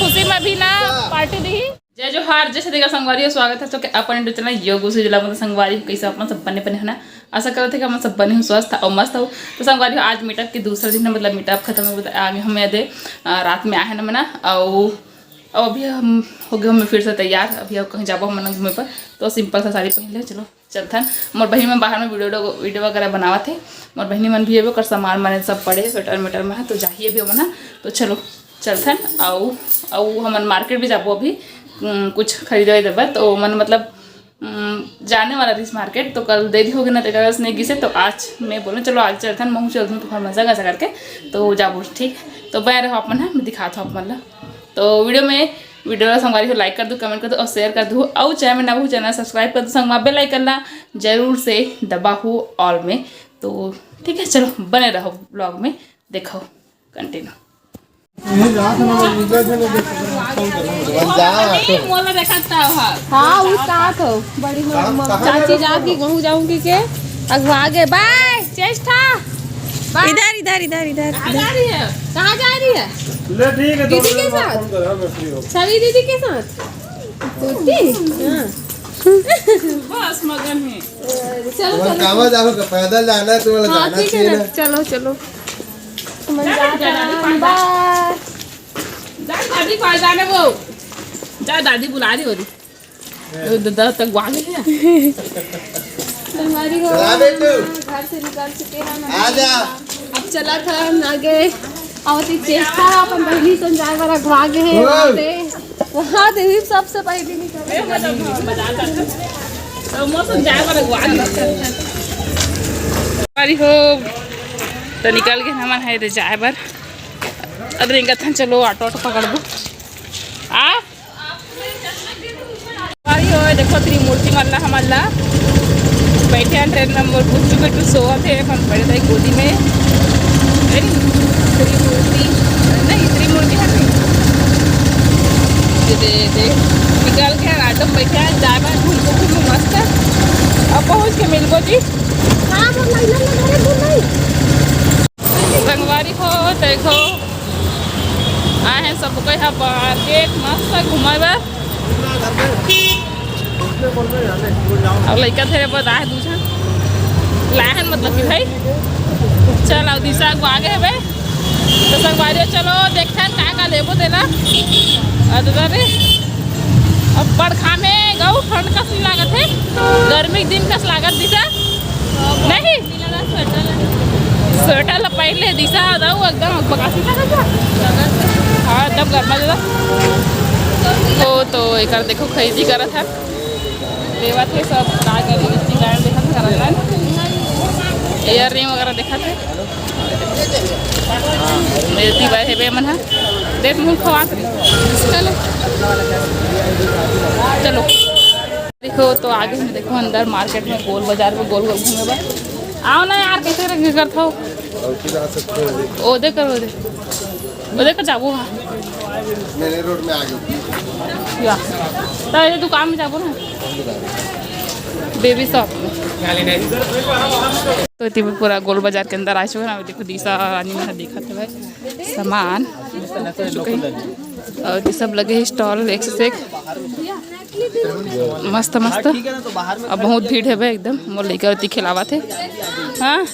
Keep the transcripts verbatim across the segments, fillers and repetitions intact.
खुशी में भी ना पार्टी दी। जय जोहार, जय छत्तीसगढ़ संगवारी हो, स्वागत है तो अपन YouTube चैनल योग उसी जिला में। संगवारी हो, कैसे अपन सब बने बने हो ना? आशा करत है कि अपन सब बने हो, स्वस्थ और मस्त हो। तो संगवारी हो, आज मीटअप के दूसरा दिन है, मतलब मीटअप खत्म हो गया, आगे हम यदे रात में आए हैं ना मना, और और अभी हम हो गए हमें फिर से तैयार। अभी अब कहीं जाबो हमन घूमे पर, तो सिंपल सा साड़ी पहन ले। चलो चलथन। मोर बहिनी मन बाहर में वीडियो, वीडियो वगैरह बनावत हे। मोर बहिनी मन भी अभी ओकर सामान मन सब पड़े, स्वेटर मेटर में है, तो जाही अभी ओमन ह। तो चलो चलथन। अउ अउ हमन मार्केट भी जाबो अभी, उम, कुछ खरीदे वरीदे बर। तो ओमन मतलब उम, जाने वाला रहिस मार्केट, तो कल देरी हो गई ना, तो एकर वजह से नहीं गिसे। तो आज मैं बोले चलो आज चलथन, महू चलथन, तो मजा ऐसा करके तो जाबो, ठीक है। तो बने रहो अपन, हाँ, मैं दिखाता हूँ अपन ला। तो वीडियो में, वीडियो ला संगवारी हो, लाइक कर दो, कमेंट कर दो और शेयर कर दो। और चैनल में नवा हो, चैनल सब्सक्राइब कर दो संगवा, बेल आइकन ला जरूर से दबा हो ऑल में। तो ठीक है, चलो बने रहो ब्लॉग में, देखो कंटिन्यू। मोला देखत का हो? हाँ, उ का हो? बड़ी म-, म-, चाची जाके गहूँ जाऊँ की के अगवा गे। बाय, चेष्टा। बाय। इधर, इधर, इधर, इधर, कहाँ जा इधर। रही है? कहाँ जा रही है? ले, ठीक है, दो दीदी के साथ? फोन कर, हाँ, मैं फ्री हूँ। सभी दीदी के साथ? छुट्टी? हाँ। बस मगन है। चलो, चलो। कामा जाओगे? पैदल जाना है, तुम्हें हाँ, जाना ठीक है चाहिए ना। चलो, चलो। जा, जा, जा, जा, जा। बाय। जा, दादी पास जाने वो। जा, दादी बुला रही हो रही। वो दादा तक वहाँ गई है। संगवारी हो, चला बेटू। घर से निकल चुके हैं, आ जा। अब चला था ना गए। और ती चेष्टा अपन बहिनी संजाय वाला घुआ गए हैं ओए। वहाँ से। वहाँ देवी सबसे पहले निकल। तो मौसम जाए वाला घुआ गए। अरे हो, तो निकल गए हमन है रे जाए बर। अब रेंगत हन, चलो ऑटो, ऑटो पकड़बो। आ भाई हो, देखो त्रिमूर्ति मल्ला हमन ला बैठे हैं ट्रेन में, मोर बुच्चू बेटू सोवत हे अपन बड़े दाई गोदी में। नहीं, त्रिमूर्ति नहीं, त्रिमूर्ति है नहीं। दे, दे, दे। निकल के ऑटो में बैठे हैं, जाए बर घूम के घूम मस्त। अब पहुँच के मिलबो जी। हाँ, वो लाइन में लगे, दूर नहीं। संगवारी हो, देखो, आए हैं सब कोई ह मार्केट मस्त घूमे बर। अब लइका धरे बर आए दू झन, लाए हैं मतलब कि भाई, चल अब दिशा को आगे है भाई। तो संगवारी हो, चलो देखते हैं का का लेबो तेला। अरे अब बड़ घाम हे, गऊ ठंड कस नहीं लागत है, गर्मी के दिन कस लागत दिशा। नहीं, स्वेटर ला पहन ले दिशा, दाऊ एकदम बकासी लागत है। हाँ, एकदम गर्मा जला। तो, तो एकर देखो खरीदी करत है, लेवत है सब, का का लिपस्टिक वगैरह देखत है, करत है। ईयररिंग वगैरह देखत है। मेरे दीवार है बे मन है। देख मुंह खवात रही। चलो। चलो। देखो तो आगे में देखो अंदर मार्केट में गोल बाजार में गोल गोल घूमे बर। आओ ना यार, कैसे रख करत हो? ओदे कर, ओदे। ओदे कर जाबो हाँ। मेरे रोड में आ गए। या। तो ये दुकान में जाबो ना। बेबी शॉप में। तो इतनी पूरा गोल बाजार के अंदर आ चुके हैं। अभी देखो दिशा रानी में दिखा थे भाई सामान। और ये सब लगे हैं स्टॉल एक से एक। मस्त मस्त। अब बहुत भीड़ है भाई एकदम। मोर लइका ओती खिलावत है। हाँ,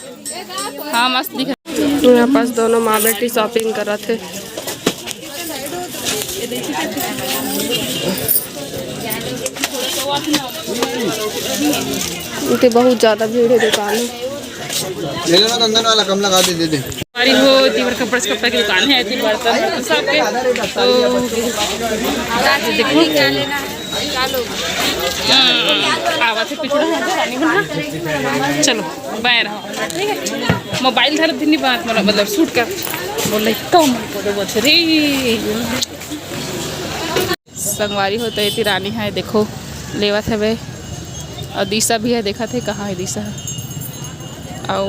हाँ, मस्त दिख। यहाँ पास दोनों माँ बेटी शॉपिंग करत है। इतनी बहुत ज्यादा भीड़ है दुकान में। ले लो ना कंगन वाला, कम लगा दे, दे दे। हमारी वो तीवर कपड़े से कपड़ा की दुकान है, तीवर बर्तन वर्तन सब के। तो देखो, हम्म, आवा थे पिछड़ा है तो रानी बना। चलो, बाय रहो। मोबाइल धर भी नहीं बात, मतलब, मतलब, शूट कर। बोले, कम बोले, बोल रे। संगवारी हो तो एती रानी है, देखो, लेवत हवे। और दिशा भी है, देखत है, कहाँ है दिशा? अउ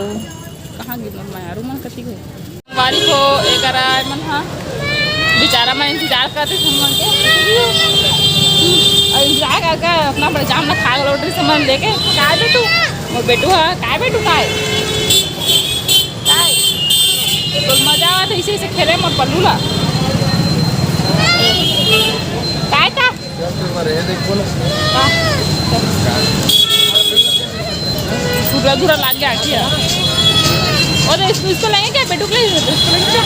कहाँ गिर मन, मायारू मन कति गए? संगवारी हो, एकरा मन हा बेचारा मन इंतजार करते थे मन के। और इंतजार करके अपना बड़े जाम ना खा गलो, ड्रेस मन लेके। काय बेटू? मोर बेटू हा, काय बेटू, काय? काय? तो मजा आवत है इसे, इसे खेले मोर पल्लू ला। काय का? का? धुरा धुरा लाग गया क्या? और इसको, इसको लेंगे क्या? बेटू के लिए इसको लेंगे क्या?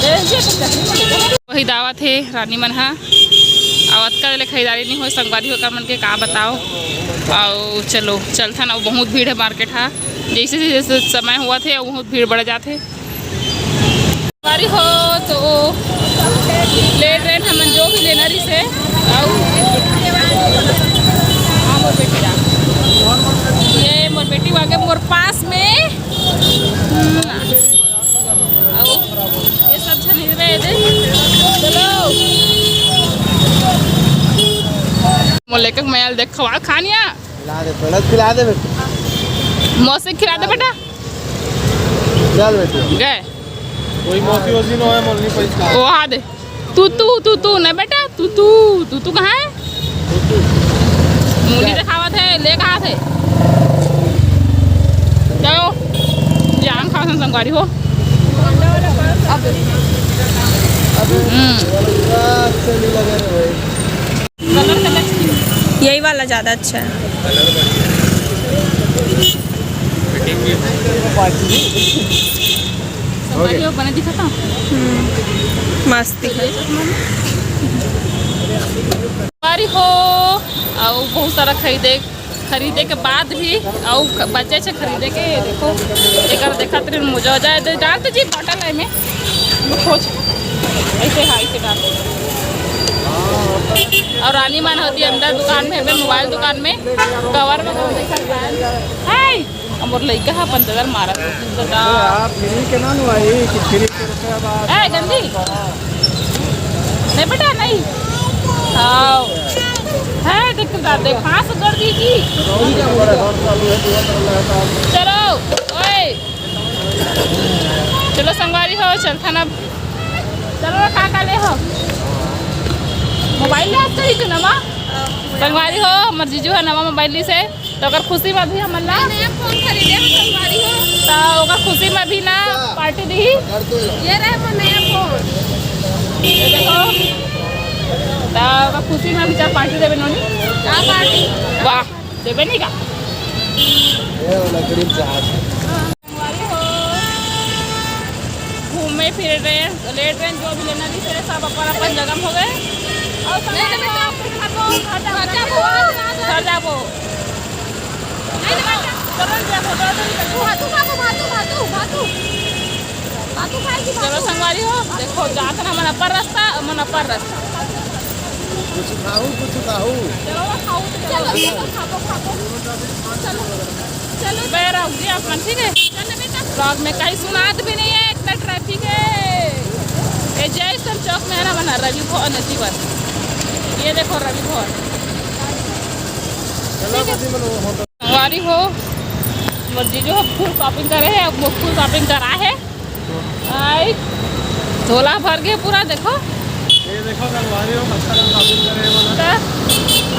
ले लीजिए, तो चटनी को लेकर। वही दावत हे रानी मन हा। अउ अतका ले खरीदारी नहीं होय संगवारी हो, का मन के का बताओ। अउ चलो चलथन, अउ बहुत भीड़ हे मार्केट हा। जैसे जैसे समय होवत हे, अउ बहुत भीड़ बढ़ जात हे। संगवारी हो, तो ले डरेन हमन जो भी लेना रहिस हे। अउ हाँ, मोर बेटी आ। ये मोर बेटी आगे मोर पास में। हम्म। अउ ये सब झन हिरवे दे। चलो। मोर लेके मैं देख खवा खानिया। खिला दे, पहले खिला दे बेटा। मौसी खिला दे बेटा। चल बेटी। गए। कोई मौसी वौसी ना होय, मोलनी पैसा। ओ, हाँ दे। तू, तू, तू, तू, ना बेटा, तू, तू, तू, तू कहाँ है? मुंडी दिखावत है, ले कहाँ थे? जाओ, जान खाओ सन संगवारी हो। हम्म। यही वाला ज़्यादा अच्छा है। संगवारी हो, बने दिखत हे। हम्म, मस्त दिखत। संगवारी हो, अउ बहुत सारा खरीदे, खरीदे के बाद भी अउ ख-, बचे छे खरीदे के। देखो, एकर देखत रहिन, मुझे हो जाए दे, डाल तो जी बॉटल है में, में खोज, ऐसे है, ऐसे डाल। अउ रानी मन होती अंदर दुकान में, में मोबाइल दुकान में, कवर में कौन देखत है? हाय, अब मोर लइका ह अपन ददर मारत हे। दादा। आप फ्री के ना नुआई कि फ्री के रुपया बा। ए, गंदी। नहीं बेटा, नहीं। आओ। है, देख, देख, देख, फांस कर दी जी। चलो, ओए। चलो संगवारी हो, चलथन अब। चलो, का का ले हो? मोबाइल ले आज कही तू नवा। संगवारी हो, हमर जीजू ह नवा मोबाइल लीस हे, त ओकर खुशी में भी हमन ला नया फोन खरीदे हो संगवारी हो। त ओकर खुशी में भी ना पार्टी दी। ये रहे मोर नया फोन। ये देखो, त ओकर खुशी में भी चल पार्टी देबे नोनी। का पार्टी? वाह, देबे नहीं का? ये वाला गरीब जहाज। संगवारी हो, घूमे फिरे रहे, ले डरेन, जो भी लेना रहिस हे, सब अपन अपन जगह में हो गए। अउ संगवारी हो, घर जाबो, घर जाबो। चलो संगवारी हो, देखो, जात ना मन अपन रास्ता, मन अपन रास्ता। कुछ खाऊ, कुछ खाऊ। चलो, खाऊ तो चलो। चलो, चलो, खाओ, खाओ। चलो, चलो। मैं रहूंगी आप मन, ठीक है? चलो बेटा। Vlog में कहीं सुनात भी नहीं है, इतना traffic है। ये जय स्तंभ चौक में है ना, बना रवि भवन है जीवन। ये देखो रवि भवन। चलो, ठीक है। बदी मनो होटल। संगवारी हो, मोर जीजू ह full shopping करे हे, अब वो full shopping करा हे। आई, झोला भर गए पूरा, देखो। ये देखो, संगवारी हो, अच्छा shopping करे हे, बोला। त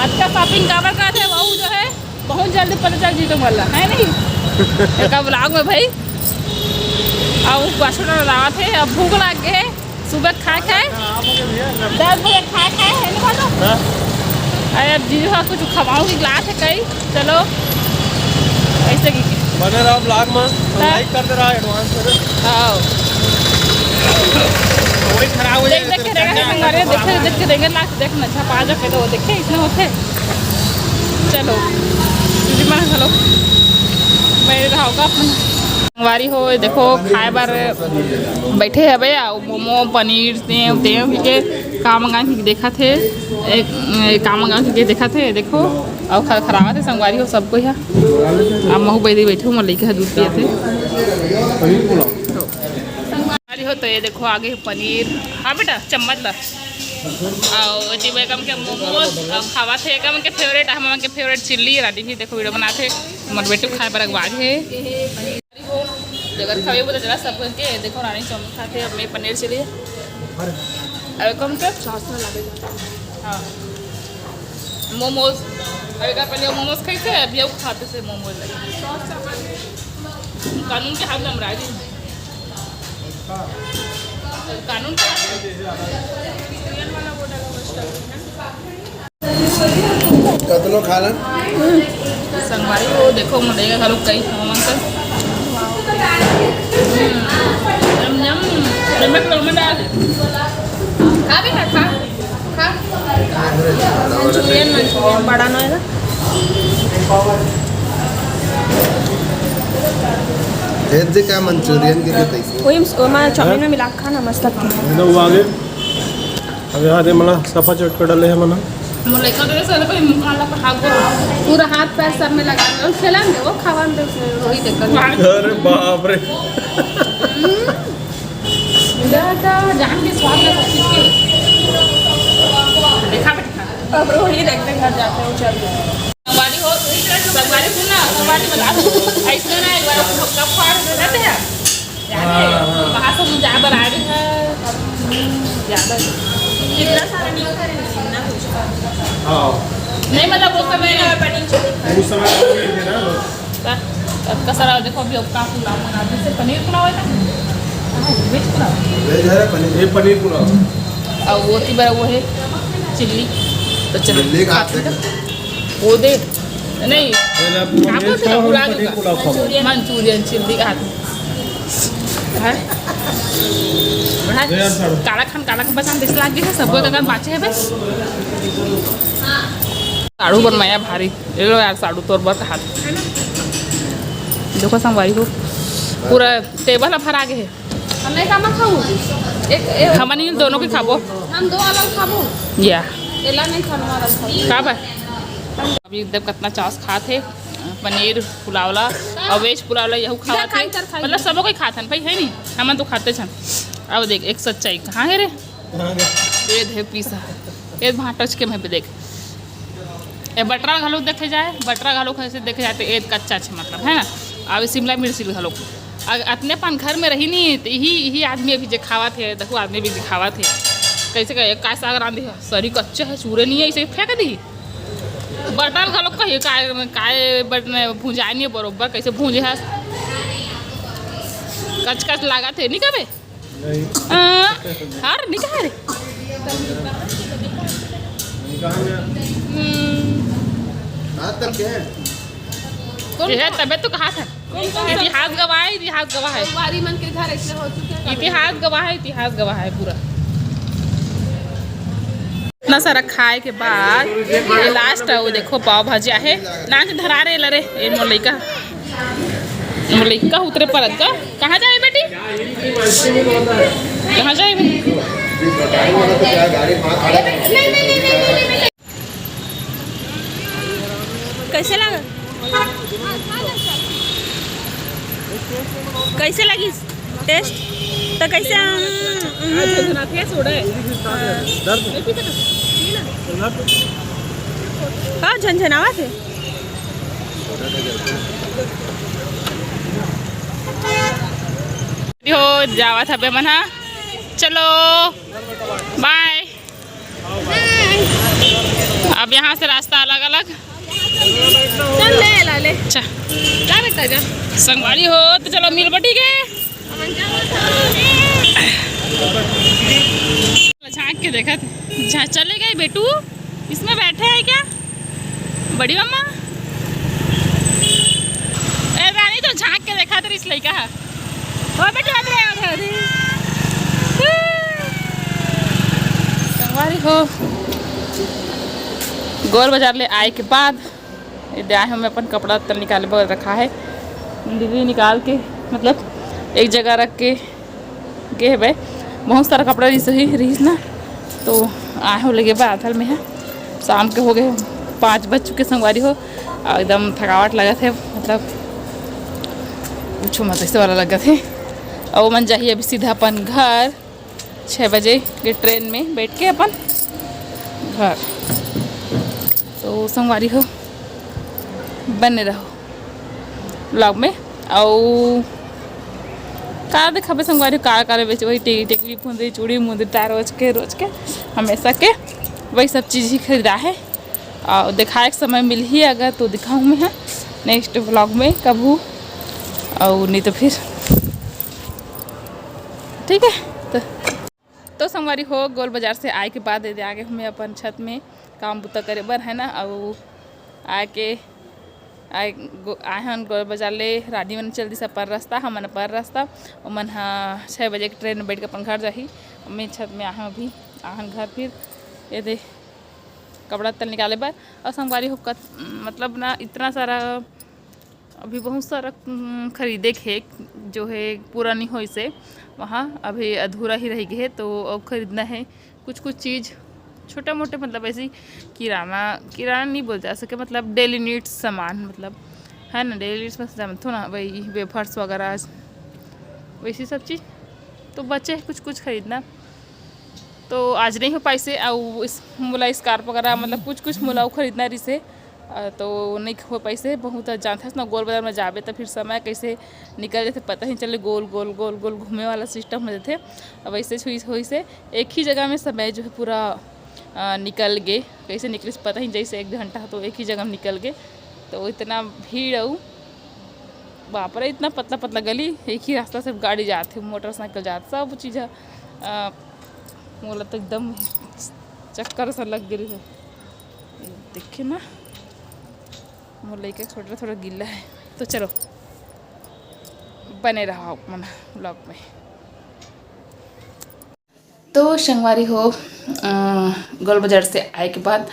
आज का shopping काबर करत हे, वो जो है, बहुत जल्दी पता चल जी तो मोला, है नहीं? एका vlog में भाई, अब बासुड़ा लावत हे, अब भूख लाग गए हे। सुबह खाए खाए, दस बजे खाए खाए है ना बाबा? हाँ। अरे अब जीजू हा कुछ खवाऊंगी, गिलास है कई, चलो ऐसे की। बने रहो vlog में, हाँ। Like कर दे रहा advance में। हाँ। वही खराब हो देख जाएगा, देख के फिर रहेगा, ठंडा देख के रहेगा, देख के रहेगा, लाख देख ना छपा जा के तो देखे इसने होते। चलो, दीदी मन चलो, मैं रहोगा अपन। संगवारी हो, देखो, खाए बर बैठे हवे, अउ मोमो, पनीर, सेव, तेव के का मंगा के देखत हे, एक, ए, का मंगा के देखत हे, देखो, अउ खा-, खरावत हे संगवारी हो सबको यहाँ। अब महू बैठी बैठे हूँ, मोर लइका ह दूध पियत हे। संगवारी हो, तो ये देखो, आगे पनीर, हाँ बेटा, चम्मच ला। अउ एती बेगम के मोमोज, अउ खावत हे, एकम के favourite, हमन के favourite चिल्ली, रानी भी देखो video बनात हे, हमर बेटू खाए बर अगवा गे हे। अगर खावे बोले जरा सब करके देखो, रानी चाउमीन खाते, अब मैं पनीर चिल्ली। अउ एकम के sauce में लागे जाता है। हाँ। मोमोज, अभी का पहले मोमोज खाई थे, अभी अब खाते थे मोमोज लगे। कानून के हाथ में हम राजी हैं। कानून के हाथ में। कतनो खा ला। संगवारी हो, देखो, मोर लइका घलो कई खावा मन कर। हम्म, यम, यम, नमक लो, मैं डाल दे। खा बेटा, खा, खा। मंचूरियन, मंचूरियन बड़ा नोएगा। भेज दे का मंचूरियन के लिए पैसे? वही, ओमा चाउमीन में मिला के खाना मस्त लगता है। एकदम वो आगे। अब यहाँ दे मला सफा चटका डाले है मना। मोर लइका तो ऐसा कोई मुंह वाला पहाड़ को पूरा हाथ पैर सब में लगा दे। खेला दे, वो खावा दे, उसमें वही देखकर। अरे बाप रे। हम्म। दादा, जान के स्वाद में सब चीज के। देखा बेटा। अब वही देखते घर जाते हैं, चल। संगवारी हो, संगवारी सुन ना, संगवारी बता दो। ऐसे ना, एक बार हम कब फाड़ दे देते हैं। जाने, हाँ, हाँ। वहाँ से हम जा बर आ रहे हैं। ज्यादा कितना सारा नहीं होता है, ना कुछ। हाँ। नहीं, मतलब, उस समय ना, पनीर चिली खाए। उस समय तो नहीं थे ना लोग। का, का सारा देखो, अभी अब का पुलाव बना दे, से पनीर पुलाव है ना? हाँ, वेज पुलाव। वेज है, पनीर। ये पनीर पुलाव। और वो थी बड़ा, वो है चिल्ली। तो चलो, चिल्ली का खाते हैं। वो दे। नहीं, ये ना, आपको ये तो खाओ, बुला पनीर दूंगा। पुलाव खाओ। मंचूरियन चिल्ली का हाथ। हाँ? हाँ? ये यार, सारू। काला खान, काला खान पसंद, इस लागे है, सबको हाँ। अगर बाचे है बस। साड़ू बनवाया भारी। ये लो यार, साड़ू तोर बर हाथ। देखो संगवारी हो, पूरा टेबल ह भरा गे है। हम नहीं खामा खाऊ। एक, एक हमन इन दोनों के खाबो। हम दो अलग खाबो। या। एला नहीं खानो अलग खाबो। का बा? अभी एकदम कितना चास खात है, पनीर पुलावला और वेज पुलावला, यहू खावत है। खाई तर खाई। मतलब सबो कोई खात हन भाई, है नी? हमन तो खाते छन। अब देख, एक सच्चाई कहाँ है रे? कहाँ गए? ये दे पीसा, ये भांटच के मैं भी देख। ए बटरा घलो देखे जाए, बटरा घलो कैसे देखे जाए तो एक कच्चा छे, मतलब, है ना। अब शिमला मिर्च घलो, अग-, अतने पान घर में रही नहीं, तो यही, यही आदमी अभी जे खावत है, देखो, आदमी भी जे खावत है। कैसे कहे, का साग रांधी है, सरी कच्चा है, चूरे नहीं है, इसे फेंक दी। बटरा घलो कहिए, काय, काय बट में भुंजाए नहीं बरोबर, कैसे भूंजे है, कच कच लागत है, नहीं कबे? नहीं। आ, हर निकाल। निकाल। हम्म। हाथ तक के है? कौन ये है, तबे तो कहा था। कौन कौन सा इतिहास गवाह है, इतिहास गवाह है। संगवारी मन के घर ऐसे हो चुके हैं। इतिहास गवाह है, इतिहास गवाह है पूरा। इतना सारा खाए के बाद ये लास्ट है, वो देखो पाव भाजी आहे। नाच धरा रे ला रे, ये मोर लइका। मोर लइका उतरे परत का। कहाँ जाए बेटी? कहाँ जाए बेटी? कैसे लगा? कैसे लगिस टेस्ट? तो कैसे, हम्म, हम्म। हाँ, झनझनावत है। हो जावत हबे मन हा। चलो, बाय। अब यहाँ से रास्ता अलग अलग। चल ले ला ले। अच्छा। जा बेटा जा। संगवारी हो तो चलो मिल बटी के। झांक के देखा थे। झा-, चले गए बेटू। इसमें बैठे हैं क्या बड़ी मम्मा? ए रानी तो झांक के देखा तेरी इस लइका है। ओ बेटी, अरे, अरे, अरे। संगवारी हो, गोल बाजार ले आए के बाद ये दे आए हमें अपन कपड़ा तल निकाले बर रखा है। दीदी निकाल के, मतलब, एक जगह रख के गे हवे। बहुत सारा कपड़ा रिस ही, रिस ना, तो आए हो लेगे बा आथल में है। शाम के हो गए, पाँच बज चुके संगवारी हो, और एकदम थकावट लगत है, मतलब, पूछो मत, ऐसे वाला लगत है। और मन जाही अभी सीधा अपन घर, छः बजे के ट्रेन में बैठ के अपन घर। तो संगवारी हो, बने रहो vlog में। अउ का देखाबे संगवारी, का का बेचे, वही टे-, टेकली फुंदरी, चूड़ी मुंदरी, तार रोज के, रोज के, हमेशा के वही सब चीज ही खरीदा है। अउ दिखाए के समय मिलही अगर तो दिखाऊँ मैं हा next vlog में कभू, अउ नहीं तो फिर ठीक है। तो तो संगवारी हो, गोल बाजार से आए के बाद एदे आगे हमें अपन छत में काम बुता करे बर, है ना। अउ आए के आए गो-, आए हन गोल बाजार ले, रानी मन चल दिस अपन रास्ता, हमन अपन रास्ता। ओमन ह छः बजे के ट्रेन में बैठ के अपन घर जाही। मैं छत में आहे हंव, अभी आहे हन घर। फिर एदे कपड़ा तल निकाले बर। अउ संगवारी हो, कत-, मतलब ना, इतना सारा, अभी बहुत सारा, उम, खरीदे के हे, जो है पूरा नहीं होइस हे, वहाँ अभी अधूरा ही रह गए हे, तो अब खरीदना है कुछ कुछ चीज़, छोटा मोटे, मतलब ऐसे ही किराना, किराना नहीं बोल जा सके, मतलब डेली नीड्स सामान, मतलब है ना, डेली नीड्स में जानथो ना, वही वेफर्स वगैरह, वैसी सब चीज़। तो बचे हे कुछ कुछ खरीदना, तो आज नहीं हो पाइस हे। अउ इस मोला स्कार्फ वगैरह, मतलब कुछ कुछ मोला अउ खरीदना रहिस हे, अ, तो नहीं हो पाइस हे। बहुत जानथस ना, गोल बाजार में जाबे तो फिर समय कैसे निकल जाथे, पता ही चले, गोल गोल गोल गोल घूमे वाला सिस्टम हो जाथे। अब ऐसे हुई होइस हे, एक ही जगह में समय जो है पूरा, अ, निकल गे। कैसे निकलिस पता ही, जैसे एक घंटा तो एक ही जगह में निकल गे। तो इतना भीड़, अउ बाप रे, इतना पतला पतला गली, एक ही रास्ता से गाड़ी जाथे, मोटरसाइकिल जाथे, सब चीज़ ह। अ, मोला तो एकदम चक्कर सा लग गई है। देखे ना, मोर लइका के स्वेटर थोड़ा गीला है। तो चलो, बने रहो आप मन ब्लॉग में। तो संगवारी हो, अ, गोल बाजार से आए के बाद,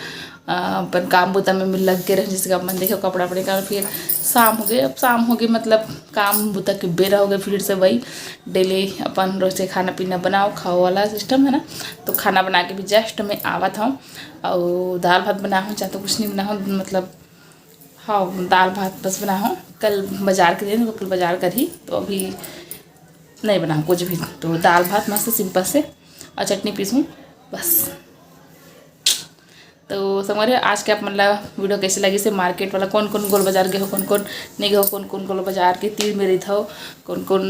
अ, अपन काम बुता में मैं लग के रहे, जैसे कि अपन देखो कपड़ा वपड़ा निकाल, फिर शाम हो गए। अब शाम हो गए, मतलब काम बुता के बेरा हो गए, फिर से वही डेली अपन रोज के खाना पीना बनाओ खाओ वाला सिस्टम है ना। तो खाना बना के भी जस्ट मैं आवत हूँ, और दाल भात बना हूँ, चाहे तो कुछ नहीं बना हूँ, मतलब हाँ, दाल भात बस बना हूँ। कल बाजार के दिन, कल बाजार करही, तो अभी नहीं बना कुछ भी। तो दाल भात मस्त सिंपल से, और चटनी पीसूँ बस। तो संगवारी, आज के आप मन ला वीडियो कैसे लगिस हे, मार्केट वाला, कौन कौन गोल बाजार गए हो, कौन कौन नहीं गए हो, कौन कौन गोल बाजार के तीर में रहिथव, कौन कौन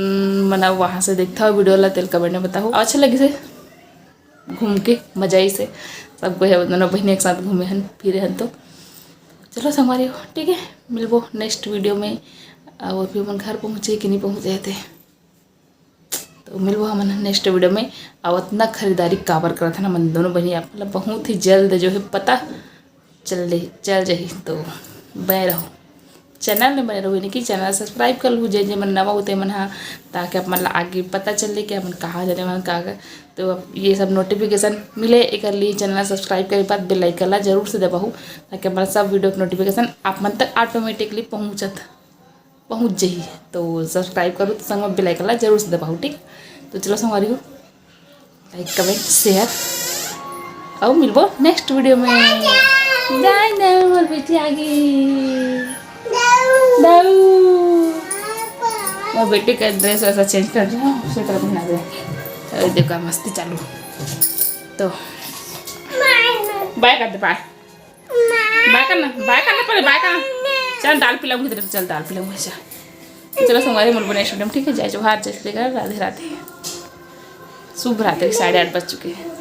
मन वहाँ से देखथव वीडियो ला, तेला कमेंट में बताओ। अच्छा लगिस हे घूम के, मजा आइस हे। सब कोई हे, दोनों बहिनी एक साथ घूमे हन, फिरे हन। तो चलो संगवारी हो, ठीक है, मिलबो नेक्स्ट वीडियो में। और फिर अपन घर पहुँचे कि नहीं पहुँचे थे, तो मिलबो हमन नेक्स्ट वीडियो में। और इतना खरीदारी काबर करत हन हमन दोनों बहिनी, आप मतलब बहुत ही जल्द जो है पता चल रही, चल जाही। तो बने रहो, चैनल में बने रहो, यानी कि चैनल सब्सक्राइब कर लू, जे जे मन नवा होते मन हा, ताकि आप मन ला आगे पता चले कि हमन कहाँ जाने मन का। तो अब ये सब नोटिफिकेशन मिले, एकर लिए चैनल सब्सक्राइब करे के बाद बेल आइकन ला जरूर से दबाहू, ताकि हमारा सब वीडियो के नोटिफिकेशन आप मन तक ऑटोमेटिकली पहुँचत, पहुँच जाही। तो सब्सक्राइब करो, तो संग में बेल आइकन ला जरूर से दबाहू, ठीक। तो चलो संगवारी हो, लाइक, कमेंट, शेयर, और मिलबो नेक्स्ट वीडियो में। जाए ना, मोर बेटी आ गई। दाऊ। मोर बेटी का ड्रेस वैसा चेंज कर दिया, स्वेटर पहना दिया। अरे देखो, मस्ती चालू। तो बाय कर दे, बाय। बाय करना, बाय करना पहले, बाय करना। चल, दाल पिलाऊंगी तेरे को, चल, दाल पिलाऊंगी, चल। चलो, संगवारी, मिलबो नेक्स्ट वीडियो में, ठीक है? जय जोहार, जय श्री कृष्ण, राधे राधे। शुभ रात्रि, साढ़े आठ बज चुके हैं।